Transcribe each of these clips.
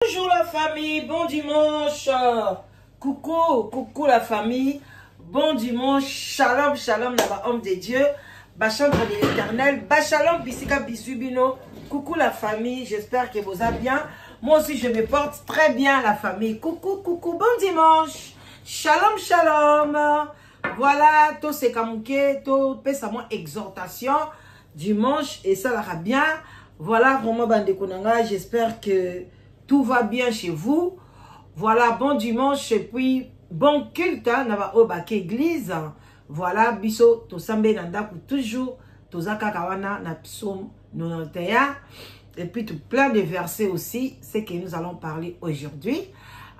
Bonjour la famille, bon dimanche. Coucou, coucou la famille. Bon dimanche, shalom, shalom, là homme de Dieu. Bachambre de l'éternel, Bachalom, bisika bisubino. Coucou la famille, j'espère que vous allez bien. Moi aussi, je me porte très bien la famille. Coucou, coucou, bon dimanche. Shalom, shalom. Voilà, to sekamuke, to pesa moi exhortation dimanche et ça va bien. Voilà, vraiment bandeko nanga, j'espère que tout va bien chez vous. Voilà, bon dimanche et puis bon culte hein, na ba oyo bake église. Voilà, biso tosambe na ndako toujours toza kaka wana na psaume 91 et puis tout plein de versets aussi, ce que nous allons parler aujourd'hui.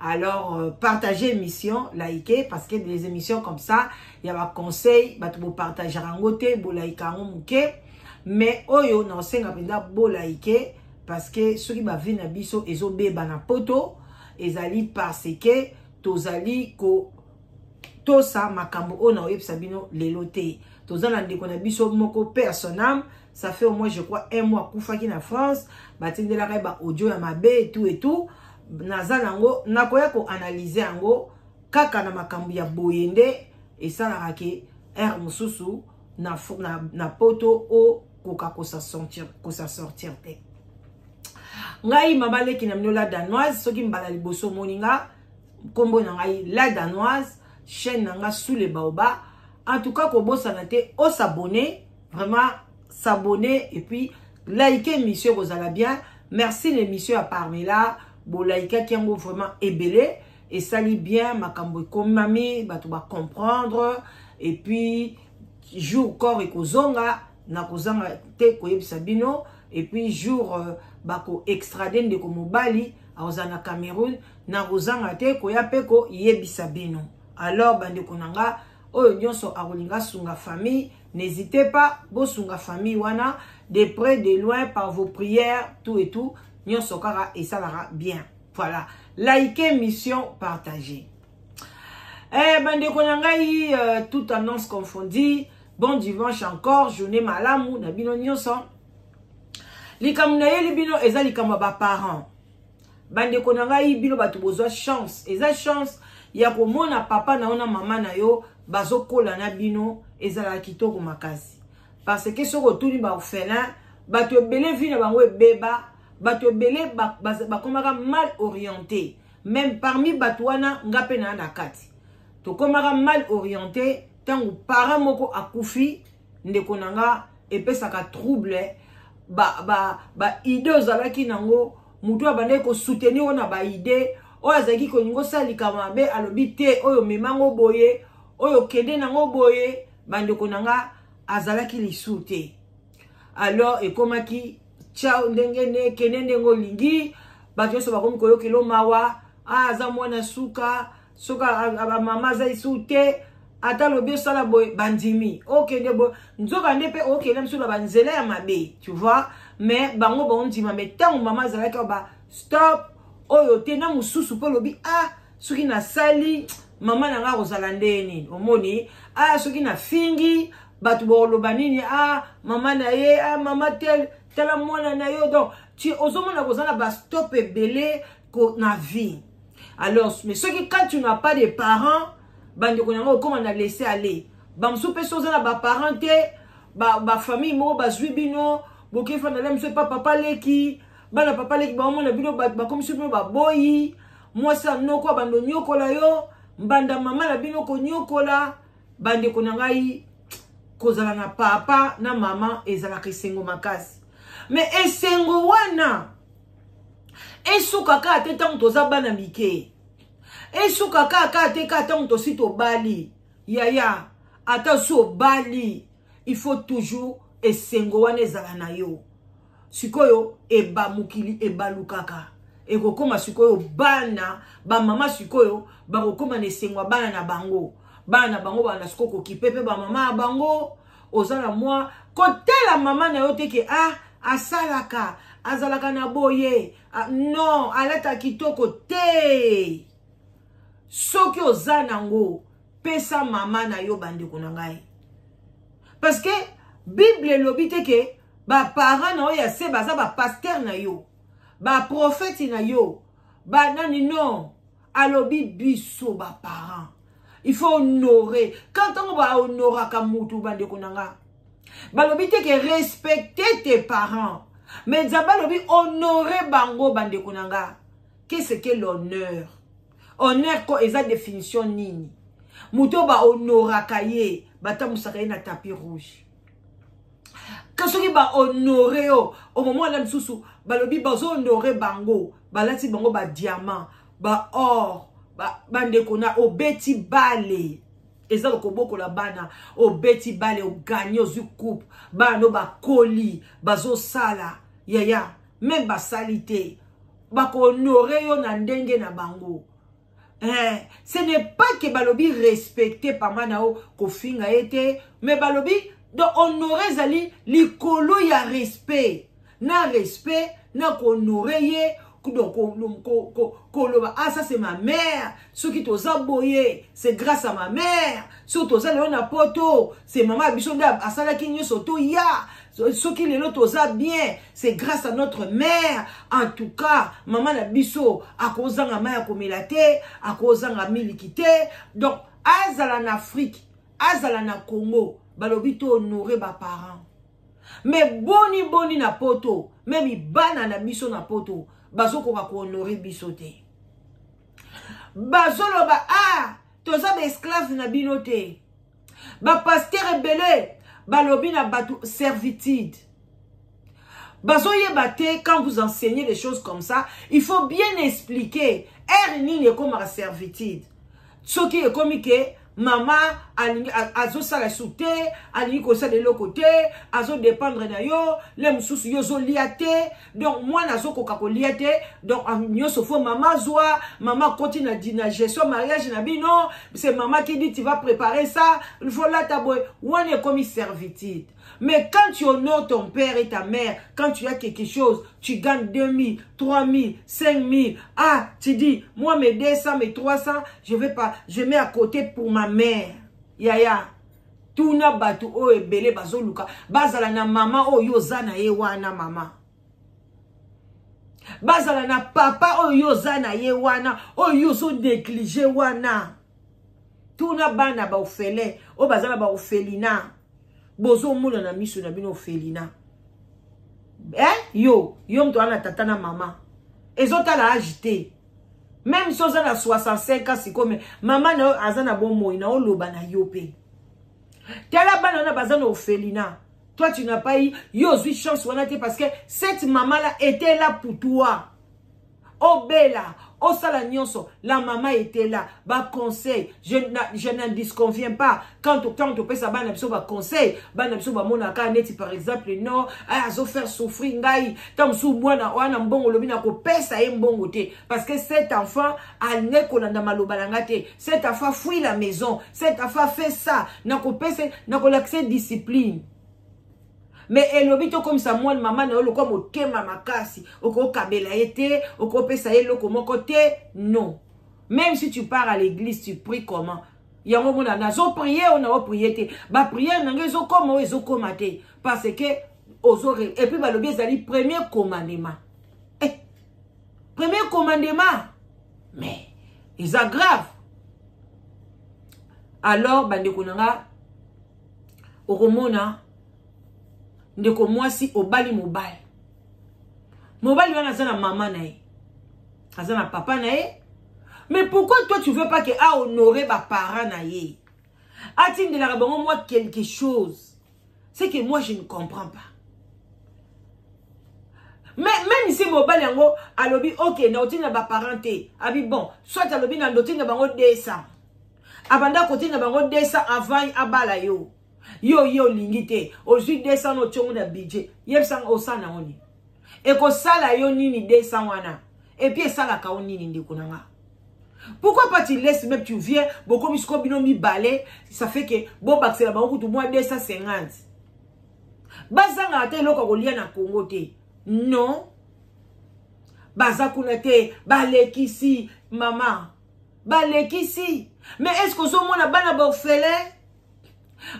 Alors, partagez émission, likez, parce que des émissions comme ça, il y a un conseil, bah, tu partager en te, bo liker en muke. Mais oyo, na osenga penda bo liker, parce que ceux qui ba vie na biso ezo beba na poto, ezali parce que tozali ko tosa makambo oyo na oyebisa bino lelo te. Toza na ndeko na biso moko paix à son âme, ça fait au moins je crois un mois akufaki na France, batindelaka ye ba audio ya mabe et tout et tout. Naza nango nakoya ko analyser yango kaka na makambo ya boye nde esalaka ke heure mosusu na poto okoka kosa sortir te. Ngai mama leki na bino la danoise, soki mbala liboso omoni nga nkombo na ngai la danoise, chaîne na nga sous le baobab. En tout cas kobosana te o s'abonner, vraiment s'abonner et puis liker émission kozala bien. Merci l'émission ya Parmela, bo likaki yango vraiment ebele esali bien, makambo ekomami bato ba comprendre et puis jour corps ekozonga na kozanga te koyebisa bino et puis jour bako extrader ndeko mobali akozala na Cameroun na kozanga te koya pe koyebisa bino. Alors bandeko na nga oyo nyonso akolinga sunga famille, n'hésitez pas bosunga famille wana de près de loin par vos prières tout et tout, nyonso kaka esalaka bien. Voilà, likez mission, partagez. Eh bandeko na ngai, toute annonce confondue, bon dimanche encore, journée malamu na bino nyonso. Likambo na yeli bino eza likambo ya ba parents. Bandeko na ngai bino bato bozwa chance, eza chance ya komona papa na yo na mama na yo bazokola na bino, ezalaka kitoko makasi. Parce que soki otuni ba orphelin, bato ebele vie na bango ebeba, bato ebele bakomaka mal orienté. Même parmi bato wana nga pe na na kati. Tokomaka mal orienté tangu parent moko akufi, ndeko na nga epesaka trouble, ba idée ozalaki nango, mutu abandaki ko soutenir oyo na ba idée, oyo azalaki kolinga osala likambo mabe, alobi te, oyo memango boye, oyo kende nango boye, bandeko na nga azalaki lisu te. Alors ekomaki ciao ndenge ne kende ndenge olingi, bato nyonso bakomi koyokela mawa, ah, aza mwana suka, soki mama aza lisu te, ata lobi osala boye bandimi okende boye, nzoka nde mpe okende mosusu na banzela ya mabe, tu vois, mais bango baondima. Mais ntango mama azalaki ba stop oyo te na mosusu mpe olobi ah soki nasali mama na nga akozala nde nini, omoni ah soki nafingi bato bakoloba nini, ah mama na ye, ah mama tel tala mwana na yo. Donc tu ozomona kozala ba stop ebele na vie. Alors mais soki quand tu n'as pas de parents, bandeko na yango okoma na laisser aller, bamosusu mpe soki oza na ba parents te, ba famille moko bazwi bino bokefanda na miso pa papa leki, bana papa leki baomona bino bakomisi bino baboyi, mwasi ya noko abando nyokola yo, mbanda mama na bino konyokola. Bandeko na ngai kozala na papa na mama ezalaka esengo makasi, mais esengo wana esuka kaka te ntango toza bana mike, esuka kaka te kaka ntango tosi tobali. Yaya, ata soki obali, il faut toujours esengo wana ezala na yo. Sikoyo eba mokili ebalukaka, ekokoma sikoyo bana ba mama sikoyo bakokoma na esengo ya bana na bango, bana na bango bana sikoyo kokipe pe ba mama ya bango. Oza na mwa kotela mama na yo te ke ah asalaka azalaka na boye, ah, non alata kitoko te. Soki oza nango pesa mama na yo, bandeko na ngai, parce que Bible elobi te ke ba parents na yo ya se baza ba pasteur na yo, ba prophète na yo, Banani non. Alobi biso ba parents. Il faut honorer. Quand on va honorer mutu bandeko na nga. Balobi te que respecter tes parents. Mais Nzambe alobi honorer bango bandeko na nga. Qu'est-ce que l'honneur? Honneur ko eza définition nini? Mutu ba honoraka ye, batambusaka ye na tapis rouge. Ka soki ba honorer yo, au moment wana misusu balobi bazo honorer bango, balati bango ba diamant, ba or, ba bandeko na obeti bale. Eza lokobokola bana, obeti bale, oganye, ozwi coupe, bana bakoli, bazosala, yaya, même basali te. Bako honorer yo na ndenge na bango. Eh, ce n'est pas que balobi respecter papa na yo kofinga ye te, mais balobi donc honorer ezali likolo ya respect. Na respect, na ko honorer ye, donc koloba, ah ça c'est ma mère, soki toza boye, c'est grâce à ma mère, soki toza lelo na poto, c'est maman biso nde asalaki nyonso toya, soki lelo toza bien, c'est grâce à notre mère. En tout cas, maman na biso akozanga mai ya komela te, akozanga miliki te. Donc azala na Afrique, azala na Congo, balobi to honorer ba parents. Mais boni boni na poto, même bana na biso na poto, bazokoka ko honorer biso te. Bazoloba, ah, toza ba esclave na bino te. Ba pasteur ebele balobi na bato servitude. Bazoyeba te, quand vous enseignez des choses comme ça, il faut bien expliquer. Er nini ekomaka servitude. Soki ekomi ke mama alingi azosala su te, alingi kosala eloko te, azodépendre na yo, le mosusu yo ozolia te, donc mwana azokoka kolia te, donc nyonso fo mama azwa, mama akoti na gestion mariage na bino, c'est mama qui dit tu vas préparer ça, il faut lata boye, wana ekomi servitude. Mais quand tu honores ton père et ta mère, quand tu as quelque chose, tu gagnes 2000, 3000, 5000. Ah, tu dis, moi mes 200, mes 300, je vais pas, je mets à côté pour ma mère. Yaya, tuna batu oyo ebele bazoluka, bazala na mama oyo oza na ye wana mama. Bazala na papa oyo oza na ye wana, oyo ozo négliger wana. Tuna bana ba orphelin, oyo bazala ba orphelinat. Bozomona na miso na bino orphelinat. Eh? Yo, yo mto ana tata na mama. Ezotala âge te. Même si oza na 65 ans sikoyo, mais mama na yo aza na bomoi na oloba na yo pe. Tala bana na baza na orphelinat. Toi tu n'as pas eu, yo ozwi chance wana te parce que cette maman là était là pour toi. Obela, osala nyonso, la maman était là. Ba conseil, je n'en disconviens pas. Quand tant topesa bana biso ba conseil, bana biso ba monaka neti par exemple non, ah azo faire souffrir ngai, tant mosusu mwana wana mbongo lobi na kopesa ye mbongo te parce que cet enfant alingi kolanda maloba na nga te. Cet enfant fuit la maison, cet enfant fait ça, na kopesa, na kolakisa discipline. Mais elobi to comme ça mwana mama na yo lokwa motema makasi, okokabela ye te, okopesa ye eloko moko te, non. Même si tu pars à l'église, tu pries comment? Yango mona nazo prier ou na prier te. Ba prière na ngai ezokoma ou ezokoma te parce que ozo et puis balobi ezali premier commandement. Eh, premier commandement. Mais eza grave. Alors bandeko na nga okomona ndeko mwasi obali mobali. Mobali wana aza na mama na ye. Aza na papa na ye. Mais pourquoi toi tu veux pas que a honorer ba parents na ye? Atindelaka bango moi quelque chose. C'est que moi je ne comprends pas. Mais même si mobali yango alobi OK na otinda ba parents te. Abi bon, soit alobi na ndotinda bango 200. Abanda kotinda bango 200 avant abala yo. Yo yo lingi te, ozwi 200 no tiongo na budget. Yebisa osala nango nini? Ekosala yo nini 200 wana? Et puis esalaka yo nini ndeko na nga? Pourquoi pas tu laisses même tu viens bokomi siko bino mibale, ça fait que bo bakisela bango kutu mwa 250. Bazanga ata eloko ya kolia na Congo te. Non. Baza kuna te, balekisi mama. Balekisi. Mais est-ce que ozomona bana ba orphelin?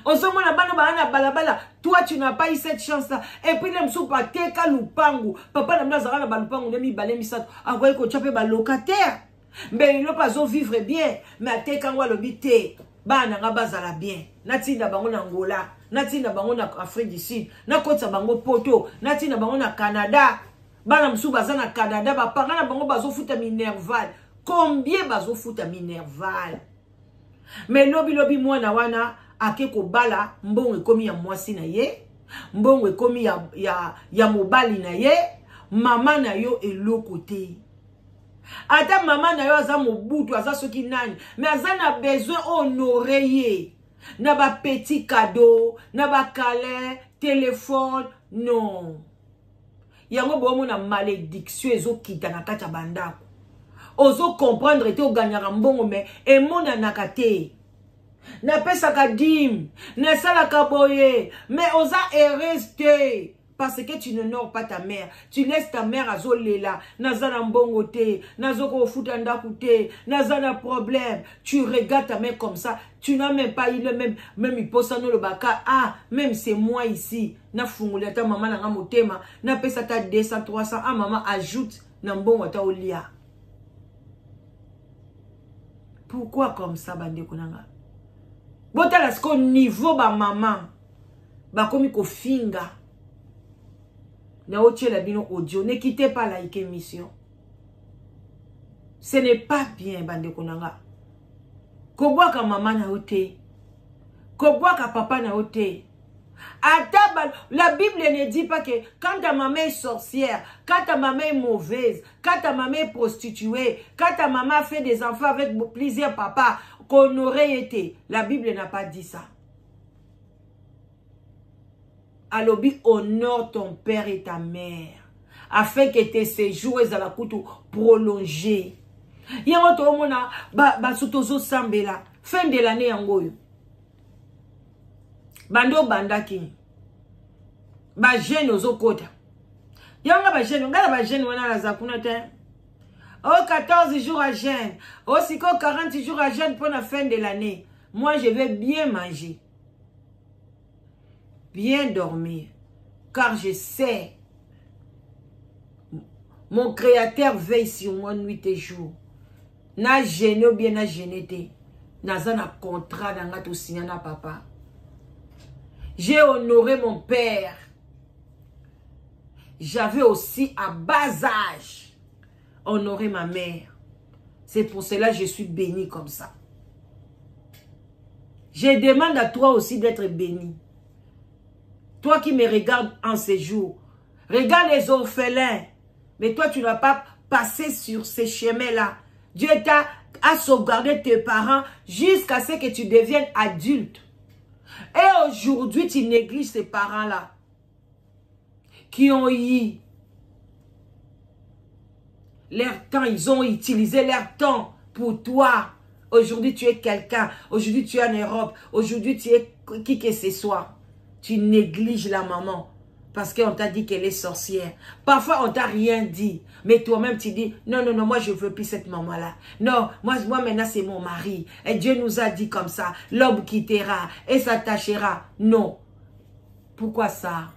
Ozomona bana baa na balabala, toi tu n'as pas eu cette chance là. Et puis le mosusu bateka lupangu, papa na bino azalaka na balupangu nde mibale misato, akoki kotya mpe balocataire. Mbele mpe azovivre bien, mais ateka yango alobi te, bana na nga bazala bien, natinda bango na Angola, natinda bango na Afrique du Sud, nakotisa bango poto, natinda bango na Canada. Bana mosusu baza na Canada, baparent na bango bazofuta minerval. Combien bazofuta minerval? Mais lobi lobi mwana wana ake kobala, mbongo ekomi ya mwasi na ye, mbongo ekomi ya mobali na ye, mama na yo eloko te. Ata mama na yo aza mobutu, aza soki nani, mais aza na besoin honorer ye na ba petit cadeau, na ba câlin, téléphone, non. Yango bomona malédiction ezokita na kati ya bandako. Ozo comprendre te, oganyaka mbongo mais emonanaka te. Napesaka dîme, nasalaka boye, mais oza heureuse te. Parce que tu n'honores pas ta mère. Tu laisses ta mère azolela. Naza na mbongo te. Nazo kofuta ndaku te. Naza na problème. Tu regardes ta mère comme ça. Tu n'as même pas eu le même, même iposa no le baka. Ah, même c'est moi ici. Na fungoli ata mama na nga motema. Na pesa ta 200, 300. Ah, maman ajoute na mbongo ata olia. Pourquoi comme ça, bandeko nanga? Botala siko niveau ba maman. Bakomi kofinga. Na otiela bino audio. Ne quittez pas la émission. Ce n'est pas bien, bandeko nanga. Kobwaka mama na yo te. Kobwaka papa na yo te. Ata ba, la Bible ne dit pas que quand ta maman est sorcière, quand ta maman est mauvaise, quand ta maman est prostituée, quand ta maman fait des enfants avec plusieurs papas, qu'on aurait été. La Bible n'a pas dit ça. Alobi, honore ton père et ta mère, afin que tes séjours ezala kutu prolongés. Yango toomona baso tozosambela fin de l'année yango oyo. Bando bandaki ba jeune ozokota. Yango ba jeune, ngala ba jeune wana naza kuna te. Oh 14 jours à jeûne, oh siko 40 jours à jeûne pour la fin de l'année. Moi je vais bien manger, bien dormir, car je sais mon créateur veille sur moi nuit et jour. Na jeûne ou bien na jeûne te. Naza na contrat na nga to signa na papa. J'ai honoré mon père. J'avais aussi à bas âge honoré ma mère. C'est pour cela que je suis béni comme ça. Je demande à toi aussi d'être béni. Toi qui me regardes en ces jours, regarde les orphelins. Mais toi, tu n'as pas passé sur ces chemins-là. Dieu t'a a sauvegardé tes parents jusqu'à ce que tu deviennes adulte. Et aujourd'hui, tu négliges ces parents-là qui ont eu leur temps, ils ont utilisé leur temps pour toi. Aujourd'hui, tu es quelqu'un. Aujourd'hui, tu es en Europe. Aujourd'hui, tu es qui que ce soit. Tu négliges la maman parce qu'on t'a dit qu'elle est sorcière. Parfois, on t'a rien dit. Mais toi-même, tu dis, non, non, non, moi, je veux plus cette maman-là. Non, moi, maintenant, c'est mon mari. Et Dieu nous a dit comme ça, l'homme quittera et s'attachera. Non. Pourquoi ça?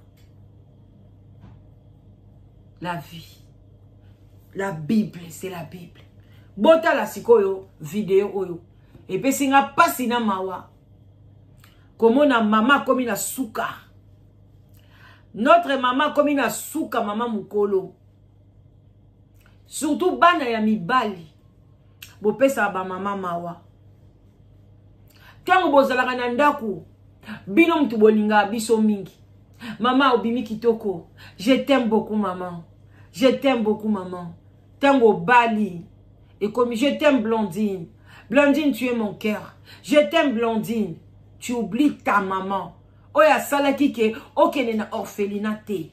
La vie. La Bible, c'est la Bible. Botala sikoyo, vidéo oyo. Et puis, singa pasi na mawa. Komona mama komi na suka. Notre maman komi na suka, mama mukolo. Surtout bana ya mibali. Bopesa ba mama mawa. Tango bozalaka na ndaku, bino mutu bolinga biso mingi. Mama obimi kitoko. Je t'aime beaucoup maman. Je t'aime beaucoup maman. Tango bali et comme je t'aime Blandine. Blandine, tu es mon cœur. Je t'aime Blandine. Tu oublies ta maman. Oya salaki ke okende na orphelinat te.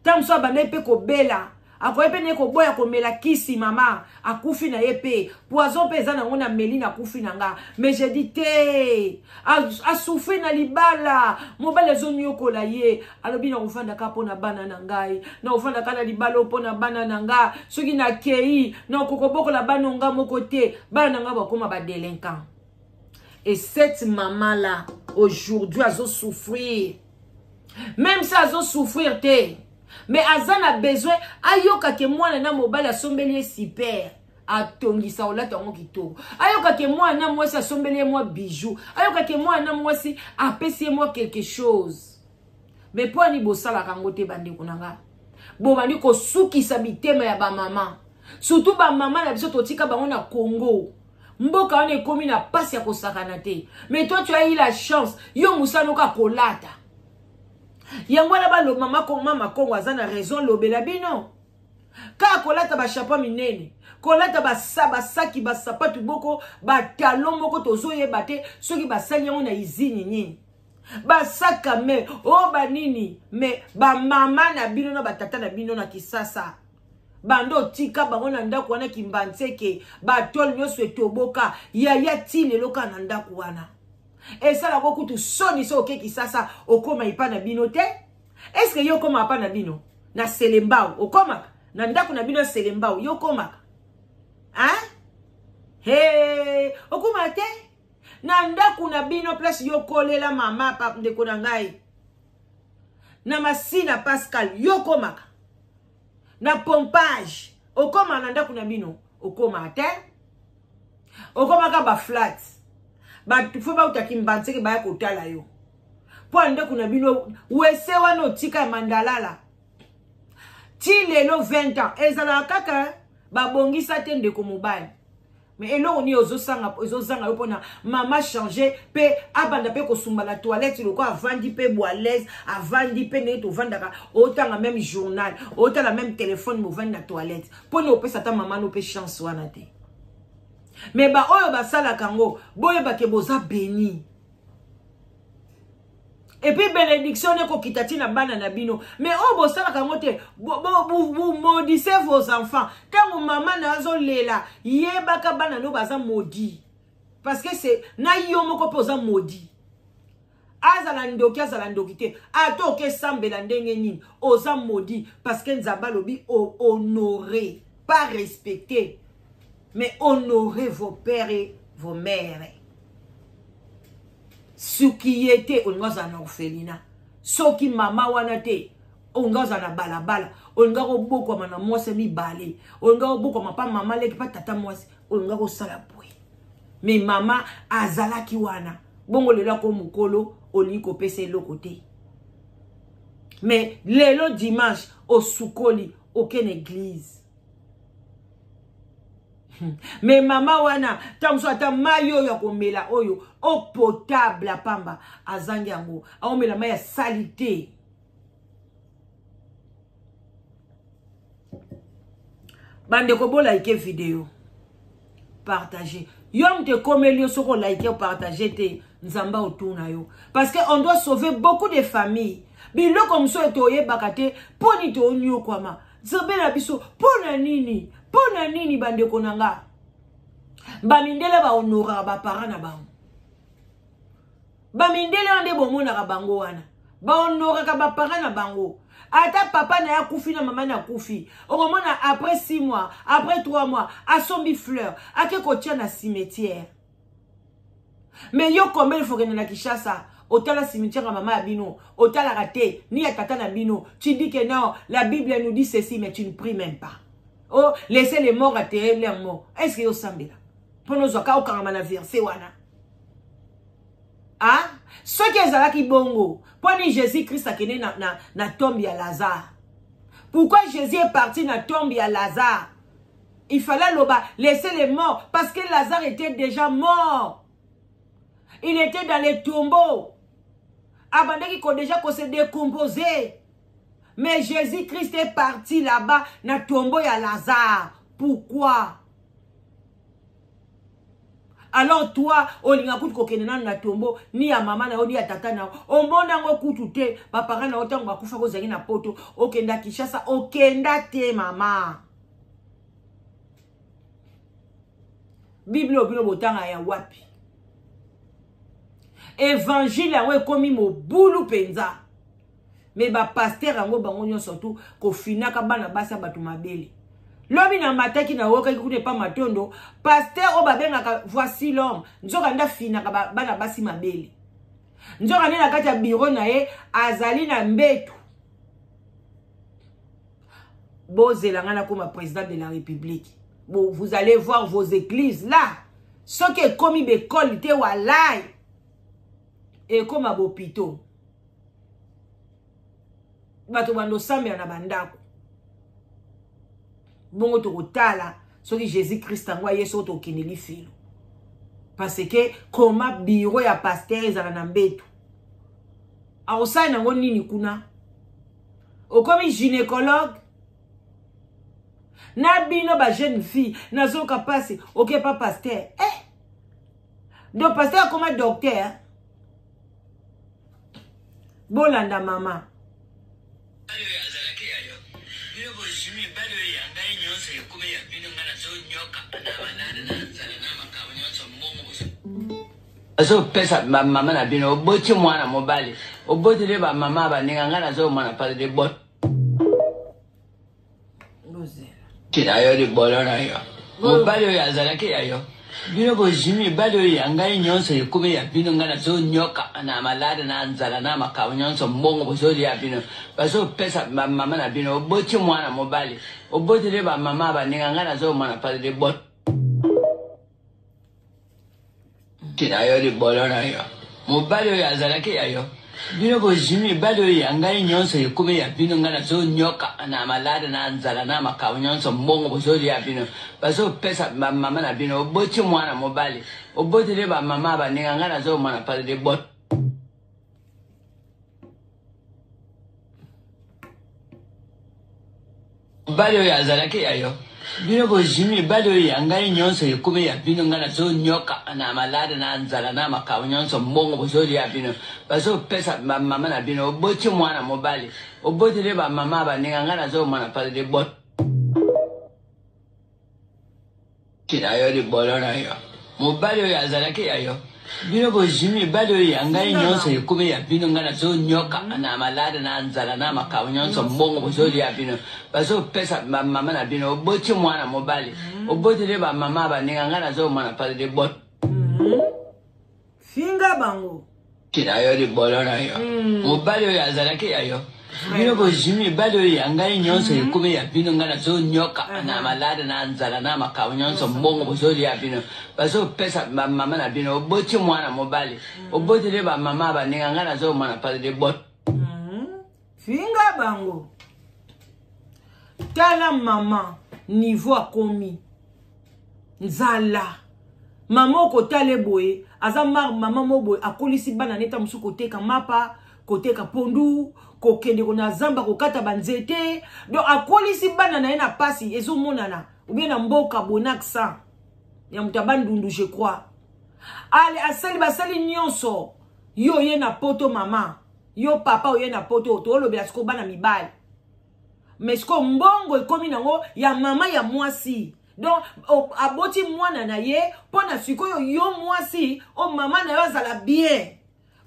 Tango so abandaki pe kobela, akoki pe naye koboya komela kisi mama, akufi na ye pe poison pe eza nango na meli na kufi na nga. Mais je dis te, asouffrir na libala, mobali azoniokola ye, alobi na kofandaka mpo na bana na ngai, na kofandaka na libala mpo na bana na nga, soki nakei na kokobokola bana nga moko te, bana na nga bakoma ba délinquant. Et cette maman là aujourd'hui azo souffrir, même si azo souffrir te, mais aza na besoin ayoka ke mwana na mobali asombeli ye super, atongisa olata yango kitoko, ayoka ke mwana na mwasi asombeli ye mwa bijou, ayoka ke mwana na mwasi apesi ye mwa quelque chose. Mais mpo ani bosalaka yango te, bandeko na nga? Bobandi kosukisa bitema ya bamama, surtout bamama na biso totika bango na Congo. Mboka wana ekomi na pasi ya kosakana te. Mais toi, tu as eu la chance, yo mosala oka kolata yango wana. Balo mama, mama Kongo aza na raison. Lobela bino kaka kolata bachapeau minene, kolata basaki, basapatu boko, batalon moko tozoyeba te soki basali yango na usine nini, basaka me oyo banini. Me bamama na bino na batata na bino na Kisasa, bando otika bango na ndako wana, Kimbanseke, batole nyonso etoboka, yaya, ti lelo kaka na ndako wana. Esalaka kutu soni. So oke Kisasa, okóma epa na bino te. Est-ce yo okóma apa na bino na Selembao? Okómaka na ndako na bino ya Selembao? Yo okómaka, hein? He, okóma te na ndako na bino, place yo kolela mama. Pa ndeko na ngai na Masina, Pascal, yo okomaka na Pompage? Okóma na ndako na bino? Okóma te. Okomaka baflat, bato fo bautaki Mbanzeke baya kotala yo mpo ya ndako na bino. Wese wana otika ya mandalala ti lelo 20 ans, ezalaka kaka, babongisa te. Ndeko mobali, mais eloko nini ezozanga yo mpona mama change mpe abanda mpe kosumba na toilette lokola avandi mpe boalaise, avandi mpe ndenge tovandaka, otanga même journal, otala même telefone, movandi na toilette? Mpona opesa ata mama no mpe chance wana te. Mais baoyo basalaka yango, boyebake boza béni, et puis bénédiction ekokita ntina bana na bino. Mais oyo bosalaka yango te, vous maudissez vos enfants. Ntango mama na azolela, yebaka bana no baza maudit, parce que c'est na yo moko mpe oza maudit. Azala ndoki, azala ndoki te, ata okesambela ndenge nini, oza maudit, parce que Nzambe alobi honorer, pas respecter, mais honorer vos pères et vos mères. Soki ye te, olingi ozala na orphelinat. Soki mama wana te, olingi ozala na balabala, olingi kobokwama na mwasi mibale, olingi kobokwama pa mama leki, pa tata mwasi, olingi kosala boye. Mais mama azalaki wana. Bongo lelo ako mokolo, olingi kopesa eloko te. Mais lelo dimanche, osukoli, oke na église. Mais mama wana, ntango mosusu ata mai oyo ya komela, oyo eau potable ya pamba, azangi yango, aomela mai ya sali te. Bandeko, bolike video, partage. Yo moto ekomeli yo, soki olike, opartage te, Nzambe otuna yo, parce que on doit sauver beaucoup de familles. Biloko mosusu oyo toyebaka te mpo nini tooniokwama. Nzambe na biso, mpo na nini? Mpo na nini, bandeko na nga? Bamindele bahonoraka baparent na bango. Bamindele wana nde bomonaka bango wana, bahonoraka baparent na bango. Ata papa na ye akufi, na mama na akufi, okomona après 6 mois, après 3 mois, asombi fleur, ake kotia na cimetière. Mais yo, combien il faut kende na Kinshasa otala cimetière ya mama ya bino? Otalaka te, ni ya tata na bino. Tu dis que non, la Bible nous dit ceci, mais tu ne pries même pas. Oh, laissez les morts enterrer leurs morts. Est ce que osambela mpona ozwaka okangama na verset wana? Ah, soki ezalaki bongo, mpo ni Jésus Christ akende na tombe ya Lazare? Pourquoi Jésus est parti na tombe ya Lazare? Il fallait aloba laisser les morts, parce que Lazare était déjà mort, il était dans les tombeaux, abandaki ko déjà ko se décomposer. Mais Jésus Christ est parti là-bas na tombeau ya Lazare, pourquoi? Alors toi, olinga kutu kokende nanu na tombeau ni ya mama na yo, ni ya tata na yo. Omona yango kutu te. Baparent na yo, ntango bakufa, kozalaki na Poto, okenda Kinshasa? Okenda te. Mama, Bible oyo bino botanga ya wapi? Évangile yango ekomi mobulu mpenza. Mais bapasteur yango, bango nyonso tu kofinaka bana basi ya bato mabele. Lobi na mataki na wokaki kuna epa Matondo, pasteur oyo babengaka voici l'homme, nzoka nde afinaka bana basi mabele. Nzoka nde na kati ya bureau na ye azali na mbetu. Bozela nga nakoma président de la République. Bon, vous allez voir vos églises là. Soki ekomi bekole te walai. Ekoma bopito. Bato bando sambela na bandako. Bongo tokotala soki Jésus Christ yango aye soki tokende lifelo. Parce que koma bureau ya pasteur ezala na mbeto. Akosala nango nini kuna? Okomi gynécologue? Na bino ba jeune fille nazoka pasi oke pa pasteur. Eh! Donc pasteur akoma docteur. Bolanda mama. Azopesa bamama na bino, oboti mwana mobali, oboteli bamama baninga, ngai nazomona pasi liboti na yo, libolo na yo, mobali oyo azalaki ya yo. Bino bozwi mibali oyo ya ngai nyonso ekomi ya bino, ngai nazonyoka na malade na nzala na makambo nyonso, mbongo bozolia bino, bazopesa bamama na bino, oboti mwana mobali, oboteli bamama baninga, ngai nazomona pasi liboti na yo, libolo na yo, mobali oyo azalaki ya yo. Bino bozwi mibali oyo ya ngai nyonso ekomi ya bino, ngai nazonyoka na malade na nzala na makambo nyonso, mbongo bozolia bino, bazopesa bamama na bino, oboti mwana mobali, oboteli bamama baninga, ngai nazomona pasi liboti mobali oyo azalaki ya yo. Bino bozwi mibali oyo ya ngai nyonso ekomi ya bino, ngai nazonyoka na malade na nzala na makambo nyonso, mbongo bozolia bino, bazopesa bamama na bino, oboti mwana mobali, oboteli bamama baninga, ngai nazomona pasi liboti na yo, libolo na yo, mobali oyo azalaki ya yo. Bino bozwi mibali oyo ya ngai nyonso ekomi ya bino, ngai nazonyoka na malade na nzala na makambo nyonso, mbongo bozolia bino, bazopesa bamama na bino, oboti mwana mobali, oboteli bamama baninga, ngai nazomona pasi liboti finga bango na yo, libolo na yo, mobali oyo azalaki ya yo. Bino bozwi mibali oyo ya ngai nyonso ekomi ya bino, ngai nazonyoka na malade na nzala na makambo nyonso, mbongo bozolia bino, bazopesa bamama na bino, oboti mwana mobali, oboteli bamama baninga, ngai nazomona pasi liboti finga bango. Tala mama niveau akomi nzala. Mama okotala boye aza mar mama mo boye akolisi bana neta mosusu koteka mapa, koteka pondu, kokende na zamba kokata banzete. Donc akolisi bana na ye na pasi ezomonana ou bien na mboka bonaksa ya moto ya Bandundu je crois. Ale asali basali nyonso yo ye na poto mama, yo papa oye na poto tolobela siko bana mibali. Mais siko mbongo ekomi nango ya mama ya mwasi. Donc aboti mwana na ye mpona sikoyo yo mwasi o mama na yo azala bien.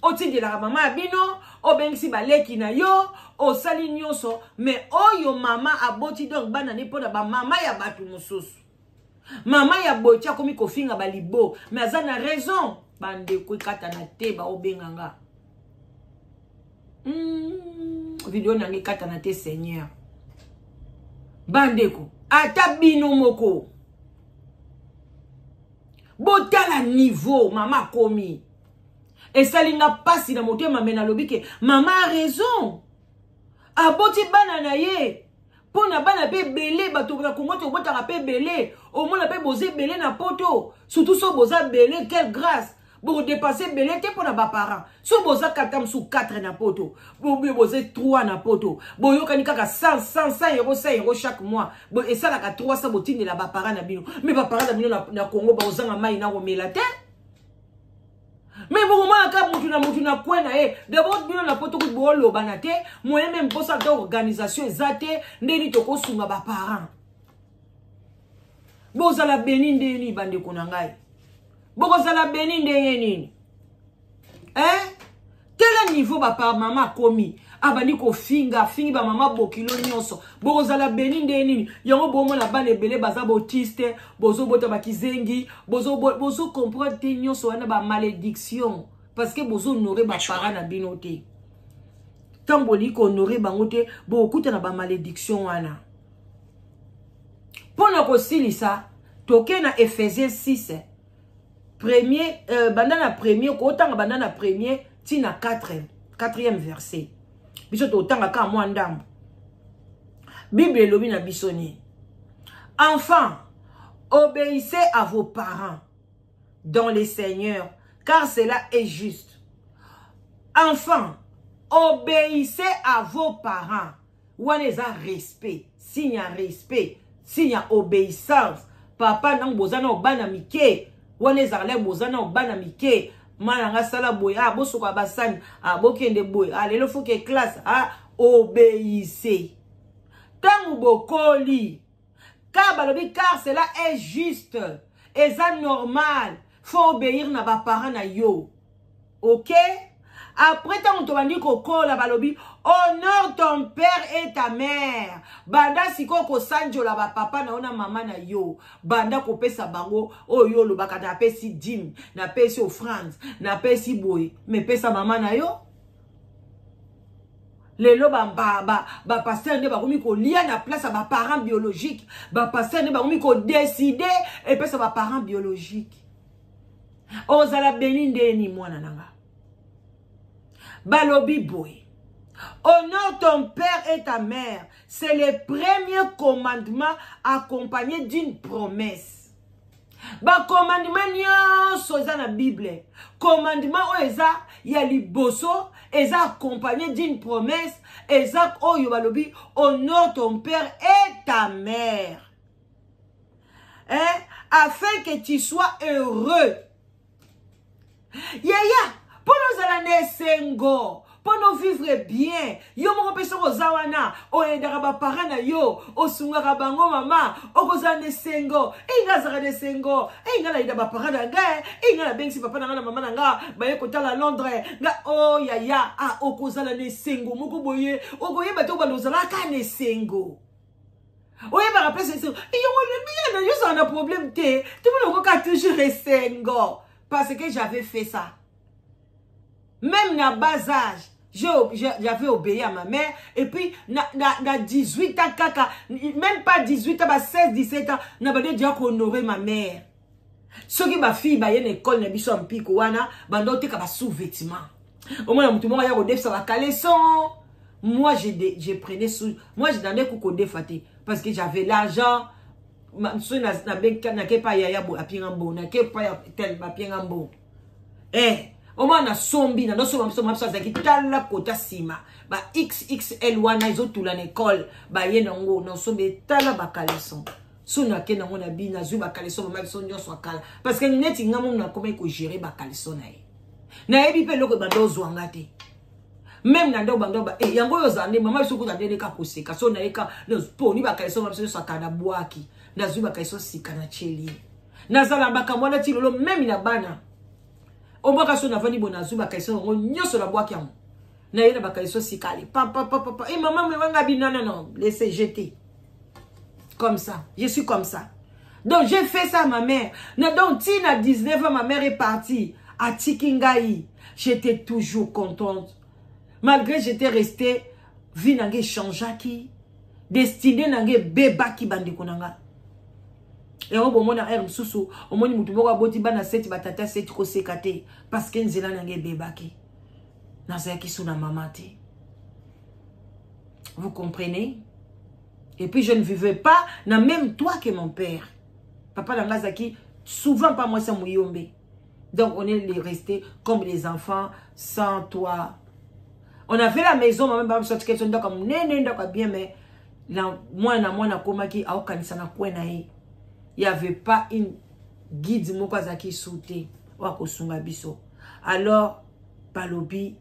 Otindelaka mama ya bino, obengisi baleki na yo, osali nyonso, mais oyo mama aboti donc bana ne mpona ba mama ya bato mosusu. Mama ya boye akomi kofinga balibo, mais aza na raison. Bandeko ekatana te baobenganga. Video nanga ekatana te Seigneur. Bandeko ata bino moko botala niveau mama akomi. Esalinga pasi na motema me nalobi ke mama a raison. Aboti bana na ye mpo na bana mpe ebele, bato na Kongo tobotaka mpe ebele, omona mpe boza ebele na poto, surtout so boza ebele, quelle grâce. Bokodepense ebele te mpo na baparent. So boza kata mosusu 4 na poto, boza 3 na poto, boyokani kaka 100 100 100 euro 100 euro chaque mois, esalaka 300 botindela baparent na bino. Mais baparent na bino na Kongo bakozanga mai na komela te. Mais bokomona kaka mutu na mutu na kwe na ye. D'abord bino na poto kutu bolobana te, moyen même mposa ata organisation eza te, ndeni tokosunga baparent. Bozala beni ndeni bandeko na ngai, bokozala beni ndenge nini? Eh? Tala niveau bapa mama akomi. Abandi kofinga, afingi bamama bokilo nyonso. Bokozala beni nde nini? Yango bomona bana ebele baza botiste, bozobota bakizengi, bozo comprendre te nyonso wana ba malédiction parce que bozo honorer ba parents na bino te. Ntango bolingi kohonorer bango te, bokokutana ba malédiction wana. Mpo na kosilisa, toke na Ephésiens 6 premier, banda na premier, kotanga banda na premier ti na 4e verset. Biso totanga kaka mwa ndambo. Bible elobi na biso nini? Enfants, obéissez à vos parents dans le Seigneur, car cela est juste. Enfants, obéissez à vos parents. Wana eza respect, signe ya respect, signe ya obéissance. Papa nango boza na bana mike, wana ezala boza na bana mike. Mana nga sala boye, ah bosoka basani, ah bokende boye, ah lelo faut que classe, ah obéissez. Tangu bokoli, car balobi car cela est juste, eza normal, faut obéir na ba parents na yo. OK? Après tangu tobandi kokola balobi honore ton père et ta mère. Banda siko kosanjola ba papa na yo na mama na yo. Banda kopesa bango oyo yo lobaka na pesi dîme, na pesi offrande, na pesi boye, mais pesa mama na yo. Lelo ba pasteur nde bakomi kolia na place ya ba parents biologiques, ba pasteur nde bakomi ko décider et pesa ba parents biologiques. Ozala beni ndeni mwana nanga. Balobi boye. Honore ton père et ta mère, c'est le premier commandement accompagné d'une promesse. Ba commandement nyonso eza na Bible. Commandement oyo eza ya liboso, eza accompagné d'une promesse, eza oyo balobi honore ton père et ta mère. Hein? Afin que tu sois heureux. Yaya, pour nous aller esengo, pour nous vivre bien. Yo moko pe soko oza wana, oyendaka ba parents na yo, osungaka bango mama, okozala na esengo. Ei nga azalaka na esengo. Ei nga nayenda ba parents na nga, ei nga nabengisi papa na nga na mama na nga, baye kotala Londres. Nga, oh yaya, ah, okozala na esengo moko boye, okoyeba te obanda ozalaka na esengo. Oyebaka pe esengo. Yo na yo ozala na problème te. Tout le monde okoka toujours esengo. Parce que j'avais fait ça. Même na bas âge, j'avais obéi à ma mère. Et puis, na 18 ans, kaka, même pas 18 ans, bah 16, 17 ans, na ba déjà honorer ma mère. Soki ba fille ba yene école na biso mpiko wana, bando teka ba sous-vêtements. Au moins, mutu moko ya ko defsa ba caleçon. Moi, je prenais sous, moi, je donnais kuko defate parce que j'avais l'argent. So na na benka na kepa ya ya bo apinga mbo na kepa ya tel ba pinga mbo. Eh, au moins na sombi na so so so azaki tala kota sima ba XXL wana ezotula na école ba ye nango na sombi tala ba caleçon. So na ke nango na bi na zwi ba caleçon mama biso nyonso akala parce que neti nga momu na komaki ko gérer ba caleçon na ye. Nayebi pe eloko ebanda ozwa nga te. Même na ndako banda ba eh yango yo zande mama biso kuta ndene ka koseka so na yeka poni ba caleçon mama biso nyonso akala na bwaki na zwi ba caleçon sika na tieli. Nazala makambo wana ti lelo même na bana. Obwaka so navandi bo nazwi ba caleçon yango nyonso na bwaki yango. Na ye na ba caleçon sika ale pa pa pa pa pa. Eh maman me wanga bi non non non laissez jeter. Comme ça, je suis comme ça. Donc j'ai fait ça à ma mère. Non, donc Tina 19 ans, ma mère est partie à Tikingaï. J'étais toujours contente. Malgré j'étais restée, vie n'a changé, destinée n'a beba ki bande konanga. Et au moment na mususu, au moment mutu moko aboti bana 7 batata 7 ko sekate parce que nzela n'a beba ki. Nazalaki sous na maman te. Vous comprenez? Et puis je ne vivais pas dans le même toit que mon père. Papa Langazaki, souvent pas moi ça mouyombe. Donc on est resté comme les enfants sans toit. On avait la maison, ma même sorti quelque chose comme néné bien mais la moi na moi na koma ki a okanisa na coin na ye. Il y avait pas une guide moko azaki sauter ou akosunga biso. Alors balobi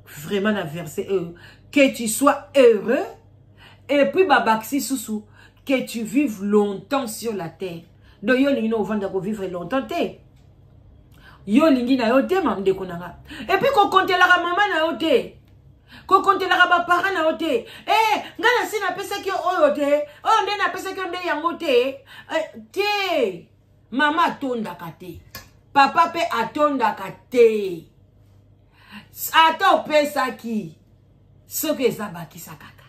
vraiment na verset que tu sois heureux et puis babaxi susu que tu vives longtemps sur la terre. Donc yo lingi no vanda ko vivre longtemps te. Yo lingi na yo te ma ndeko nanga. Et puis ko compter la maman na yo te. Kokontelaka baparent na yo te. Eh, ngai nasi napesaki yo oyo te, oyo nde napesaki yo nde yango te. Eh, te mama atondaka te, papa mpe atondaka te. Ata opesaki, soki eza bakisa kaka.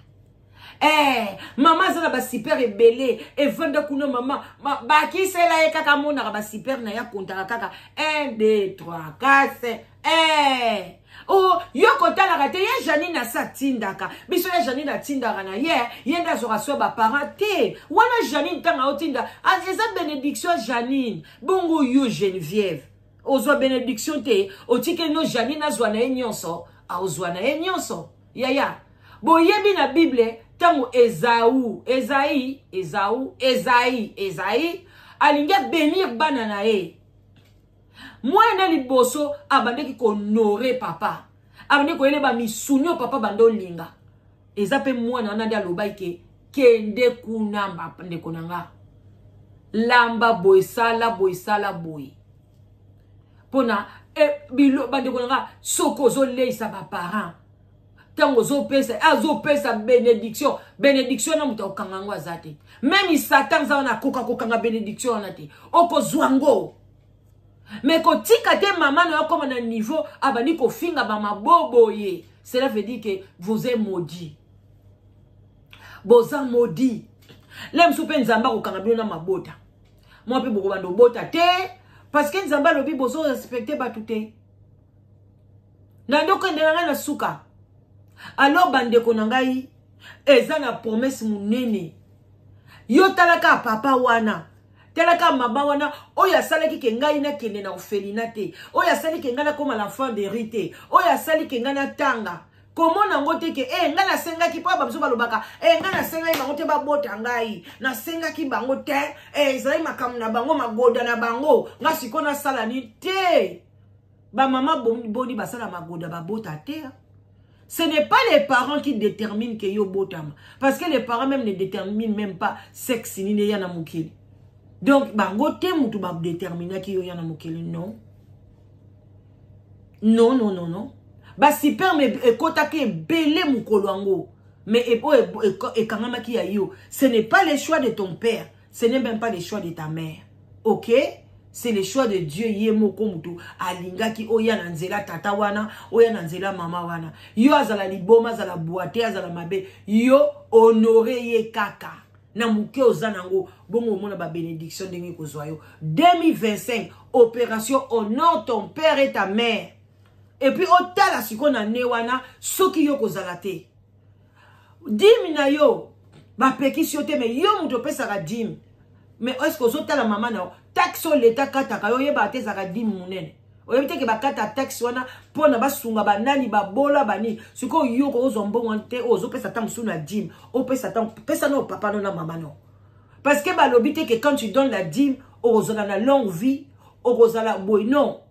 Eh, mama aza na basuper ebele evanda kuna mama ma, bakisela ye kaka, amonaka basuper na ye, akontaka kaka 1 2 3 4. Eh, oh, yo kotalaka te ye Janine asi atindaka biso, ye Janine atindaka na ye, ye nde azwaka so baparent te wana. Janine ntango aotinda eza bénédiction ya Janine. Bongo yo Geneviève ozwa bénédiction te, otikeli no Janine azwa na ye nyonso, aozwa na ye nyonso. Yaya, boyebi na Bible ntango Ezau, Ezai, Ezau, Ezai, Ezai alingi abenir bana na ye, mwana liboso abandaki kohonore papa, abandaki koyeleba misuni oyo papa banda olinga. Eza mpe mwana wana nde alobaki ke kende kuna, ndeko na nga, lamba boye, sala boye, sala boye mpona e, bilo. Bandeko na nga, soki ozoleisa baparent, ntango ozopesa, azopesa bénédiction. Bénédiction wana, moto akokanga yango aza te. Même Satan aza wana, akoka kokanga bénédiction wana te. Okozwa ngo, mais kotika te mama na yo akóma na niveau abandi kofinga bamabobo ye. Cela veut dire que vous êtes maudit, boza maudit. Le mosusu mpe Nzambe akokanga bino na mabota mwa mpe bokobanda obota te, parce que Nzambe alobi bozo respecte bato te. Na nde okende na ngai na suka. Alors bandeko na ngai, eza na promesse monene. Yo talaka papa wana, talaka mama wana oyo asalaki ke ngai nakende na orphelinat te, oyo asali ke ngai nakóma l'enfant de rue te, oyo asali ke ngai natanga. Komona yango te ke e ngai nasengaki, mpo babiso balobaka e ngai nasengaki bango te babota ngai, nasengaki bango te, e ezalaki makambo na bango, magoda na bango, ngai sikoyo nasala nini te? Bamama boni basala magoda, babota te? Ce n'est pas les parents qui déterminent que yo botama. Parce que les parents même ne déterminent même pas sexe nini ya na mokili. Donc bango te mutu ba déterminaki yo ya na mokili, non. Non, non, non, non. Ba sperme ekotaki ebele mokolo yango. Mais oyo ekangamaki ya yo. Ce n'est pas le choix de ton père, ce n'est même pas le choix de ta mère. OK? C'est le choix de Dieu. Ye moko mutu alingaki oya na nzela tata wana, oya na nzela mama wana. Yo azala liboma, azala boite, azala mabe, yo honore ye kaka na moke oza nango. Bongo omona babénédiction ndenge ekozwa yo. 2025, opération honore ton père et ta mère. Et puis otala sikoyo na ne wana, soki yo kozala te, dîme na yo bapekisi yo te, mais yo moto opesaka dîme, mais est ce que ozotala mama na yo? Taxe oyo leta kataka yo, oyebaka te ezalaka dîme monene. Oyebi te ke bakata taxe wana mpona basunga banani, babola banini. Sikoyo yo kozwa mbongo wana te, oyo ozopesa ata mosusu na dîme, opesa ta, pesa no papa no na mama no, parce que balobi te ke quand tu donnes la dîme, okozala na longue vie, okozala boye, non,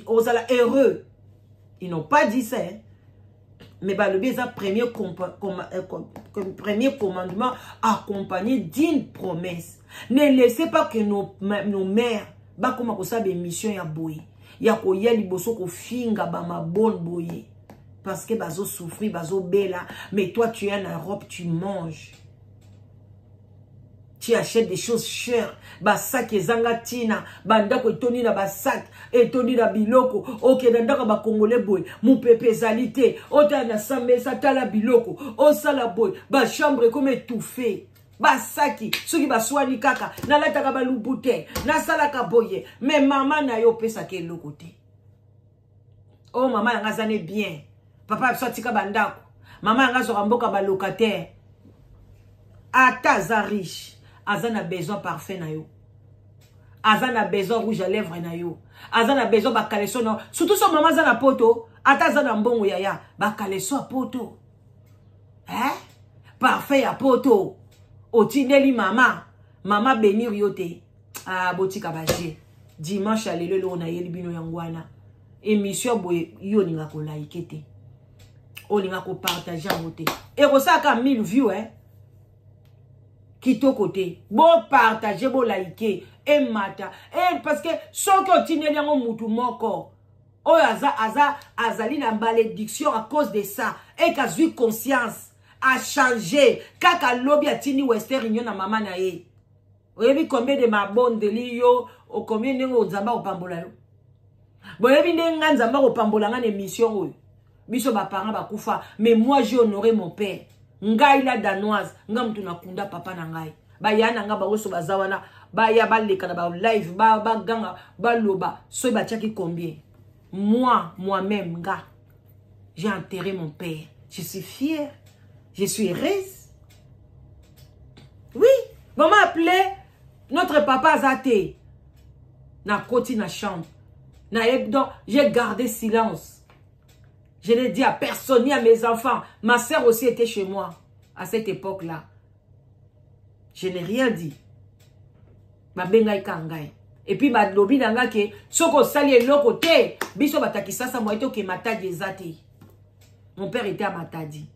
okozala heureux. Ils n'ont pas dit ça, hein? Mais balobi eza premier commandement accompagné d'une promesse. Ne laissez pas que nos mères bakoma kosala bémission ya boye, ya koya liboso kofinga bamabone boye, parce que bazosouffrir, bazobela. Mais toi, tu es en Europe, tu manges, tu achètes des choses chères, basaki ezanga ntina, bandako etondi na basaki, etondi na biloko. Okenda ndako ya bakongole boye, mopepe ezali te. Otala na sambesa, tala biloko osala boye, bachambre ekomi étouffe, basaki. Soki baswani kaka, nalataka balubu te, nasalaka boye. Mais mama na yo opesaka eloko te. Oyo oh, mama yanga aza ne bien, papa biso atika bandako, mama yanga azwaka mboka balocataire. Ata aza riche, aza na besoin parfait na yo, aza na besoin rouge à lèvre na yo, aza na besoin bacaleçon na yo. Surtout so mama aza na poto, ata aza na mbongo, yaya, bacaleçon ya poto, eh? Parfait ya poto otindeli mama, mama bénir yo te. Ah, botika baje. Dimanche ya lelo, eloko nayeli bino yango wana. Émission boye, yo olinga kolike te, olinga kopartage yango te, ekosalaka 1000 view, eh? Kitoko te. Bopartage, bolike, emata, eh, parce que soki otindeli yango mutu moko. Oyo aza, aza, azali na malédiction à cause de ça. Et qu'azui conscience, a changé. Kaka lobi atindi Western Union na mama na ye. Oyebi combien de mabondeli yo, o combien ndenge Nzambe akopambola yo. Boyebi ndenge nga Nzambe akopambola nga na émission oyo. Biso ba parents bakufa, mais moi j'ai honoré mon père. Ngai la danoise, nga mutu nakunda papa na ngai. Baya na nga bango so baza wana, baya baleka na ba live, ba baganga, baloba, soki batiaki combien. Moi, moi-même, nga, j'ai enterré mon père. Je suis fière, je suis heureuse. Oui, maman appelait notre papa Zate. Na koti na chambre. Na donc, j'ai gardé silence. Je n'ai dit à personne, ni à mes enfants. Ma sœur aussi était chez moi à cette époque-là. Je n'ai rien dit. Babengai ka ngai. Et puis balobi na nga ke soki osali eloko te, biso bato ya Kisasa moye toke Matadi eza te. Mon père était à Matadi.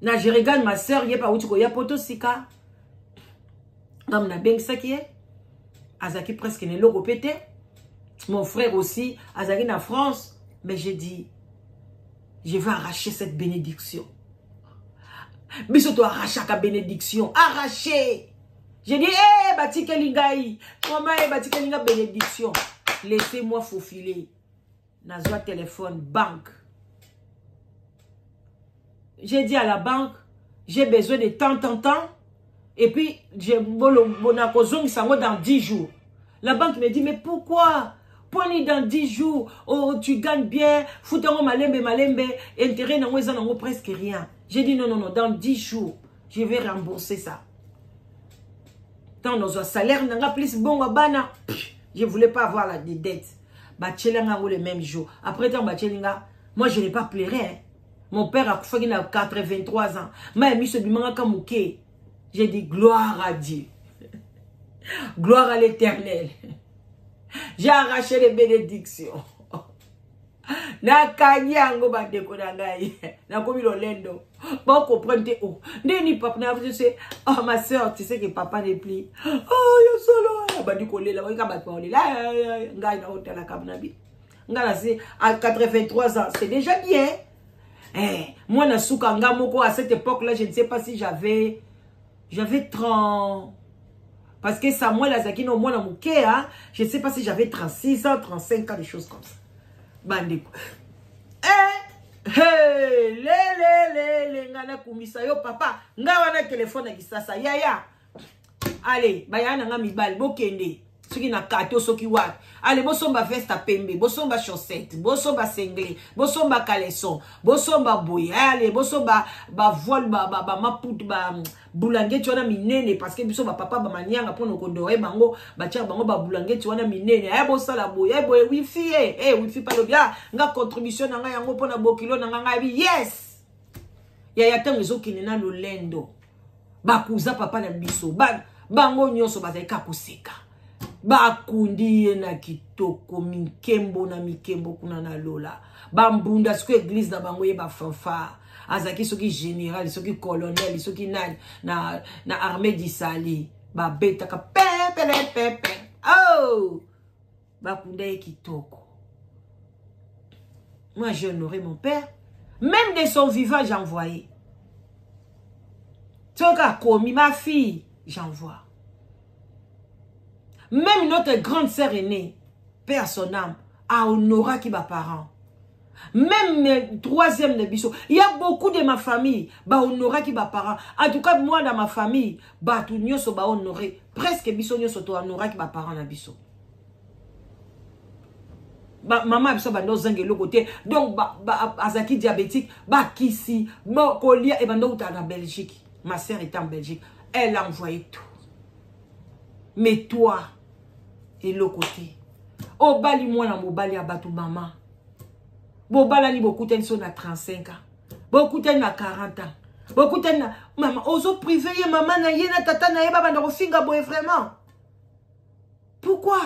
Na je regarde ma sœur, ye pa wuti koya poto sika. Ngam nabengisaki ye. Azaki presque na eloko pe te. Mon frère aussi, azaki na France. Mais j'ai dit, je vais arracher cette bénédiction. Biso to arrachaka bénédiction. Arracher. J'ai dit, eh, hey, batikeli ngai. Comment, eh, batikeli nga bénédiction. Laissez-moi faufiler. Nazwa téléphone, banque. J'ai dit à la banque, j'ai besoin de tant, tant, tant. Et puis, j'ai dans 10 jours. La banque me dit, mais pourquoi? Poni dans 10 jours, oh, tu gagnes bien, foutango malembe, malembe, intérêt nango eza nango presque rien. J'ai dit non, non, non, dans 10 jours, je vais rembourser ça. Tant dans un salaire, nanga plus bon, bana, je voulais pas avoir la dette. Batielinga le même jour. Après tant batielinga, moi je n'ai pas pleuré. Hein. Mon père a fait 83 ans. Mais miso bimanga kamuke. J'ai dit gloire à Dieu. Gloire à l'Éternel. J'ai arraché les bénédictions. Nakangi yango bandeko na ngai. Nakomi lolendo. Bon comprendre te oh. Ndeni papa na je sais oh ma soeur, tu sais que papa n'est plus. Oh yo solo. Bandi kolela, ba ka bato kolela. Ngai na otala kabnabi. Ngai na si à 83 ans, c'est déjà bien. Eh, moi na suka nga moko à cette époque-là, je ne sais pas si j'avais 30. Parce que Samuel azaki no mwana moke, hein? Je ne sais pas si j'avais 36 ans, 35 ans, des choses comme ça. Bandeko. Eh, hey, le, le, le, le, nga na kumisa yo papa. Nga wana téléphone na kisasa. Yaya. Allez, baya na nga mibali, bokende. Soki na kato, soki wapi. Allez, bosomba veste à pembe, bosomba chaussette, bosomba singlet, bosomba caleçon, bosomba boye. Allez, bosomba ba voile, ba, ba, ba maputu, ba bulangeti wana minene, parce que biso ba papa ba manianga pona kondore bango, ba tia bango ba bulangeti wana minene. Eh, bosala boye, eh, boye wifi, eh, eh, wifi pa lobia, nga contribution na nga yango pona bokilo na nga nga yes. Ya ya tango ezokende na lolendo. Bakuza papa na biso, ba bango nyonso bazali kaka koseka. Bakundi ye na kitoko, mikembo na mikembo kuna na lola. Bambunda soki église na bango ye ba fanfare. Azaki soki général, soki colonel, soki nani na, na armée d'Isali. Babetaka pe pe pe pe. Oh! Bakunda ye kitoko. Moi j'ai honoré mon père. Même de son vivant, j'envoyais. Soka komi, ma fille, j'envoie. Même notre grande sœur aînée, père son âme, a honoré qui ba parents. Même troisième de biso. Il y a beaucoup de ma famille, ba honoré qui ba parents. En tout cas, moi dans ma famille, ba tout nyoso ba honoré. Presque biso nyoso to honoré qui ba parents na biso. Ba, maman biso bando zanga eloko te. Donc ba, ba, azaki diabétique, ba kisi, ba kolia et bando uta na Belgique. Ma sœur était en Belgique. Elle a envoyé tout. Mais toi, eloko te. Obali mwana mobali ya batu mama. Bobalani bokutani so na 35 ans. Bokutani na 40 ans. Bokutani na mama ozo privé ye mama na ye na tata na ye babanda kofinga boye vraiment. Pourquoi?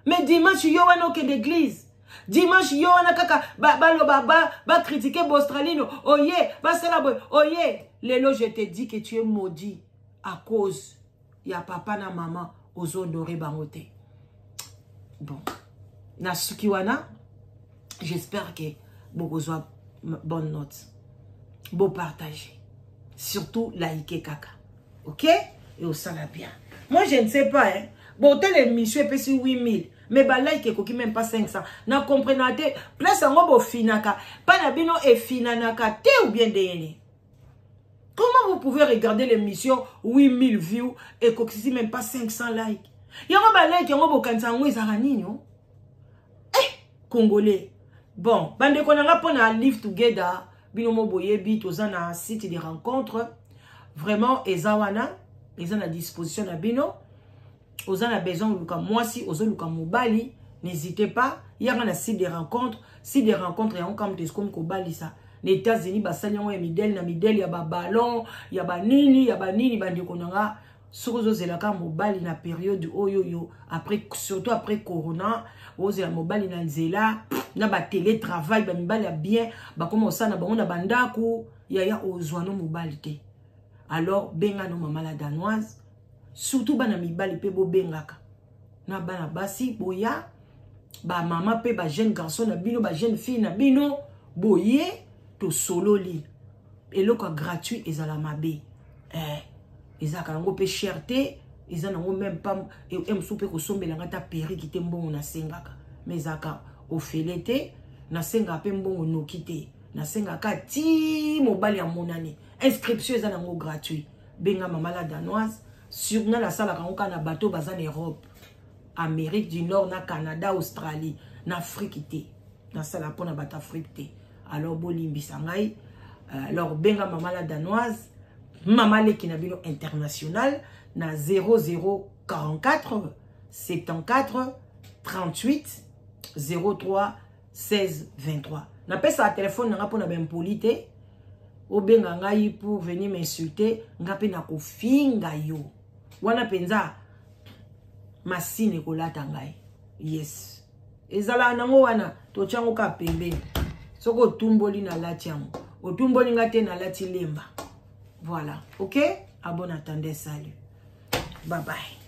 Mais dimanche yo wana okende église. Dimanche yo wana kaka ba baloba ba ba critiquer Bostralino. Oye, basala boye. Oye, lelo je te dis que tu es maudit à cause ya papa na maman ozo honorer bango te. Bon. Nasuki wana, j'espère que bokozwa bonne note. Bopartager, surtout like kaka, ok, et osala bien. Moi, je ne sais pas, hein. Bon, telle émission epesi 8000, mais balike ekoki même pas 500. Na comprena te place yango bofinaka mpa na bino efinanaka te ou bien ndenge. Comment vous pouvez regarder l'émission, 8000 views, ekokisi même pas 500 likes? Yango balike yango bokanisa yango ezalaka nini? O eh, congolais. Bon, bandeko na nga, mpo na Live Together, bino mo boyebi, toza na site de rencontre. Vraiment, eza wana, eza na disposition na bino. Oza na besoin oluka mwasi, ozoluka mobali, n'hésitez pas, yaka na site de rencontre. Site de rencontre yango kama toeskomi kobalisa na États-Unis, basali yango ya midele na midele, ya baballon, ya banini, ya banini. Bandeko na nga, soki ozozelaka mobali na période oyo yo après, surtout après corona, ozela mobali na nzela na batélétravail, bamibali ya bien bakoma kosala na bango na bandako, yaya, ozwa no mobali te. Alors benga no Mama la Danoise. Surtout bana mibali mpe bobengaka na bana basi boya, bamama mpe bajeune garçon na bino, bajeune fille na bino, boye tosololi. Eloko ya gratuit ezala mabe, eh, ezalaka yango mpe cher te, eza nango même pas mosusu mpe kosombelanga ata perruque te. Mbongo nasengaka, mais ezalaka ofele te. Nasengaka mpe mbongo noki te, nasengaka ti mobali amonani. Inscription eza nango gratuit. Benga Mama la Danoise. Sur nga, nasalaka yango kaka na bato baza na Europe, Amérique du Nord, na Canada, Australie. Na Afrique te, nasala mpona bato Afrique te. Alors bolimbisa ngai. Alors benga Mama la Danoise, mama leki na bino international, na 0044 74 38 03 16 23. Napesaka telefone na nga mpona baimpoli te. Obenga ngai pour venir m'insulter, nga mpe nakofinga yo wana mpenza, masine ekolata ngai. Yes, ezalaka nango wana, totyango kaka pembeni. Soki otumboli, nalati yango. Otumboli nga te, nalati lemba. Voilà, ok, à bon entendeur, salut, bye bye.